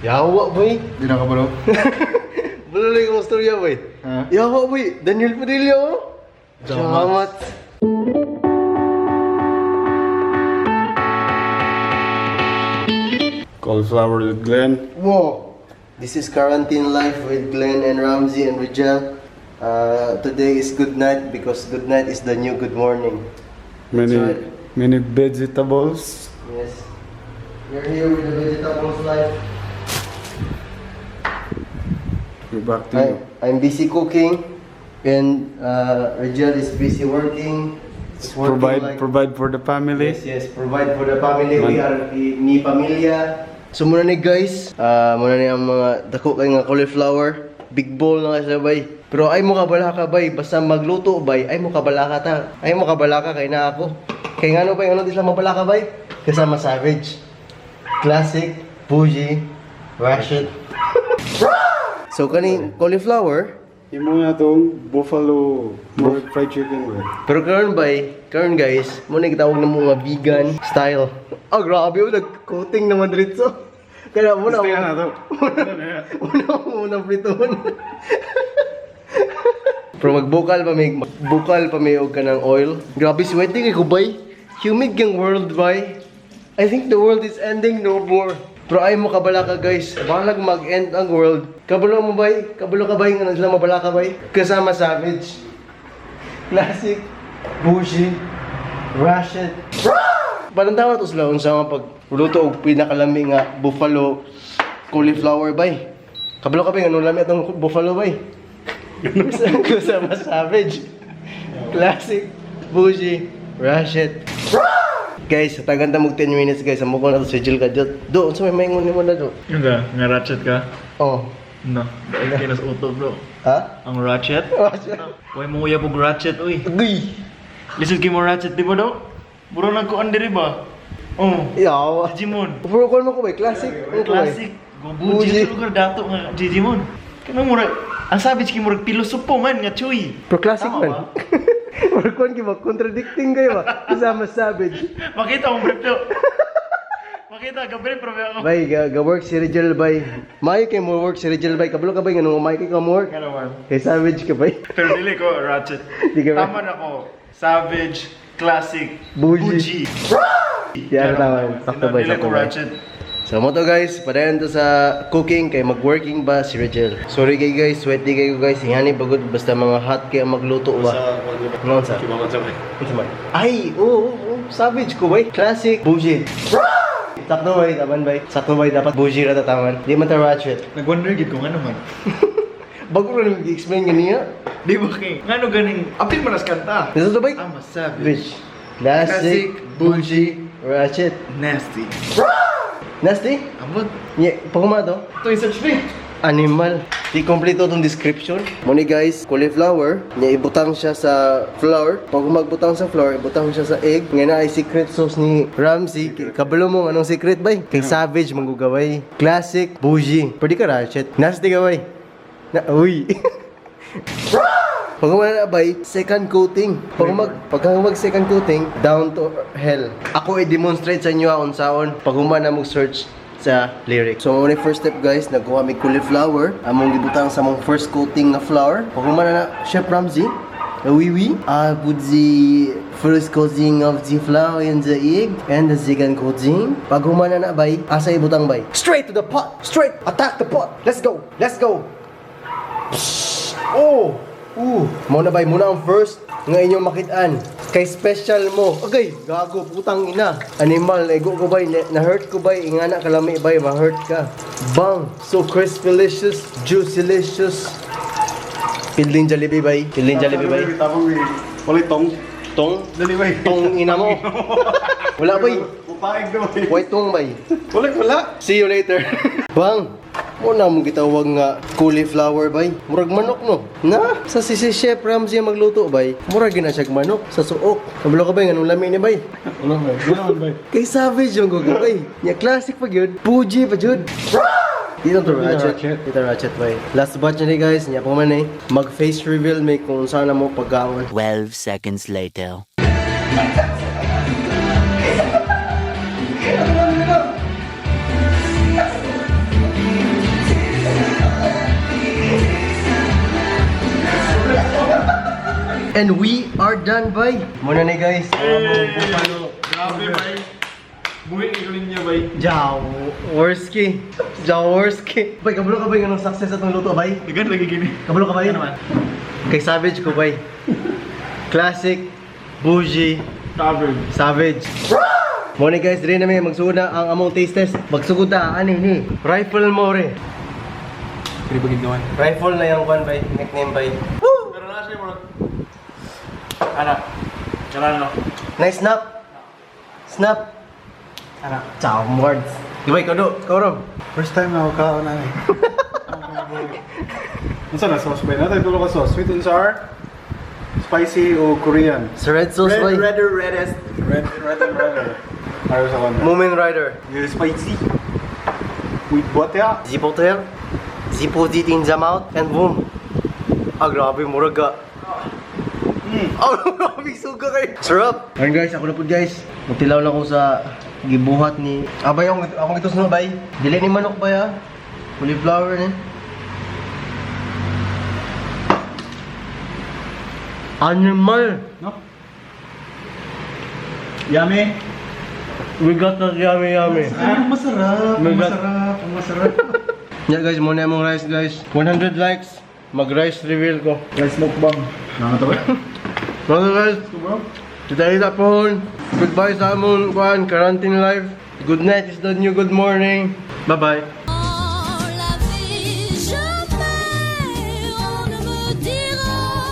Yawa, boy. Di na kabalo. Wala lang yung storya, boy. Ha? Yawa, boy. Daniel Padilla, oh. Jamat. Jamat. Cauliflower with Glenn. Whoa. This is Quarantine Life with Glenn and Ramsey and Rijal. Today is good night because good night is the new good morning. Many That's many vegetables. Yes. We're here with the vegetables life. We're back to I, you. I'm busy cooking and Rijal is busy working. He's working Provide like- provide for the family. Yes, provide for the family. We Man. are ni pamilya. So muna ni guys, muna ni ang mga dako kay nga cauliflower. Big bowl na kasi bay. Pero ay mo kabalaka bay, basta magluto bay, ay mo kabalaka ta. Ay mo kabalaka kay na ako. Kay ngano bay, ano di sila mabalaka bay? Kasama savage. Classic, bougie, ratchet. So kani cauliflower, Imo na tong buffalo more fried chicken with. Pero karon bay, karon guys, mo na gitawag na mo nga vegan style. Oh, grabe oh, nag-coating naman diretso. Kaya mo na Gusto na to. Una mo na prituhon. Pero magbukal pa may og kanang oil. Grabe sweaty kay ko bay. Humid kang world bay. I think the world is ending no more. Pero ay mo kabala ka guys, balag mag-end ang world. Kabalo mo bay, kabalo ka bay nga sila mabala ka bay. Kasama savage. Classic, bougie, ratchet. Parang tama to sila unsa nga pag luto og pinakalami nga buffalo cauliflower bay. Kabalo ka ba nga lami atong buffalo bay? Kasama savage. Classic, bougie, ratchet. Guys, sa tagan ta mag 10 minutes guys, amo ko na to si Jill ka do. Do, unsa may maingon nimo na do? Yung ka, nga ratchet ka? Oh. No, dahil kayo nasa utob bro. Ha? Ang ratchet? Ratchet. Huwag mo uyab og ratchet, uy. Uy. Lisod kay mo ratchet, di ba do? Buro nagkuan diri ba? Oh, Yawa. Digimon. Pero ko mo ko bay classic. Ano ko, bay? Classic. Gobuji Buji. sa lugar dato nga Digimon. Kanang mura, ang savage kay murag pilosopo man nga chuy. Pero classic Tama man. ba? Pero kuan ba contradicting kayo ba? Kasama savage. Makita mo brief do. Makita ka brief bro ako. Bay, ga work si Rigel bay. Maayo kay mo work si Rigel bay. Kabalo ka bay nganong maayo kay ka mo work. Nga naman. Kay savage ka bay. Pero dili ko ratchet. Di ka ba? Tama na ko. Savage, classic, Bougie. bougie. Yeah, tama. Sakto bay, Dili sakto ko bay. ratchet. So mo to guys, padayon to sa cooking kay mag-working ba si Rigel. Sorry kay guys, sweaty kayo guys. Ingani bagod basta mga hot kay ang magluto ba. Ano sa? Unsa man? Ay, oo, oo, savage ko bay. Classic bougie. Sakto bay, taman bay. Sakto bay, dapat bougie ra ta taman. Di man ta ratchet. Nag-wonder gid ko nga naman. Bago ra nang explain ganiya. Di ba kay ngano ganing apil man as kanta. Nasa to bay? I'm a savage. Bitch. Classic, Classic, bougie, ratchet. Nasty. Nasty? Amot. Yeah, pagkumado. Ito yung search me. Animal. Di kompleto itong description. Muni guys, cauliflower. Nya ibutang siya sa flour. Pag magbutang sa flour, ibutang siya sa egg. Nga na ay secret sauce ni Ramsey. Kabalo mo anong secret bay? Kay savage manggugaway. Classic, bougie. Pwede ka ratchet. Nasty ka bay. Na, uy. Pag wala na bay, second coating. Pag mag second coating, down to hell. Ako i-demonstrate sa inyo ah, unsaon pag human na mag-search sa lyric. So, ang first step guys, nagkuha mi cauliflower. Among gibutang sa among first coating nga flour. Pag human na, Chef Ramsey, oui. I put the first coating of the flour in the egg and the second coating. Pag human na bay, asa ibutang bay? Straight to the pot! Straight! Attack the pot! Let's go! Let's go! Oh! Muna bay, muna ang first nga inyong makitaan. Kay special mo. Okay, gago, putang ina. Animal, ego ko bay, na-hurt ko bay, ingana kalami bay, ma-hurt ka. Bang! So crispylicious, juicylicious. Piling Jollibee bay, piling Jollibee bay. Wala tong. Tong? Dali bay. Tong ina mo. Wala bay. Upaig na bay. White tong bay. Wala wala. See you later. Bang! Muna mong gitawag nga cauliflower bay. Murag manok no. Na, sa si Chef Ramsey ang magluto bay. Murag gina siya manok sa suok. Kabalo ka bay nganong lami ni bay. Wala bay. Wala man bay. Kay savage yung gugo bay. Nya classic pa gyud. Puji pa jud. Dito to ratchet. Ratchet. Dito ratchet bay. Last batch na ni guys, nya pa man eh. Mag face reveal may kung saan na mo pagkaon. 12 seconds later. And we are done, bay. Muna ni, guys. Ang among buffalo. Grabe, bay. Buhi ko ninyo, bay. Jaworski. Jaworski. Bay, kabalo ka ba yung anong success atong luto, bay? Dagan lagi gini. Kabalo ka ba yun? Ano man? Kay Savage ko, bay. Classic, bougie, Tavern. savage. Morning, guys, diri na mi magsugod na ang among taste test. Magsugod ta ani ni Rifle More. Kaya ba ginawan? Rifle na yung kwan, bay, nickname, bay. Pero na siya, murag. Ana. Karan no. Nice snap. Snap. Ana. Ciao, words. Di ba ikaw do? Ikaw rom. First time na ako kaon na eh. Unsa na sauce ba? Natay tulo ka sauce. Sweet and sour, spicy o Korean. Sa red sauce, bay. Redder, reddest. Red, red and redder. Ayaw sa kanya. Moomin Rider. Yeah, spicy. With butter. Zippo there. Zippo it in the mouth and boom. Ah, grabe, murag ka. Oh, grabe, suga kayo. Sarap! Ayun guys, ako na po, guys. Magtilaw lang ako sa gibuhat ni... Ah, bay, akong itos na, bay. Dili ni manok, bay, ah. Cauliflower ni. Animal! No? Yummy. We got that yummy yummy. Ang masarap, ang ang masarap, masarap, ang masarap. Yeah guys, muna among rice, guys. 100 likes, mag-rice reveal ko. Guys, mukbang. Nakakatawa. Mga guys, Bro. kita po. Goodbye sa among kuan, quarantine life. Good night is the new good morning. Bye-bye.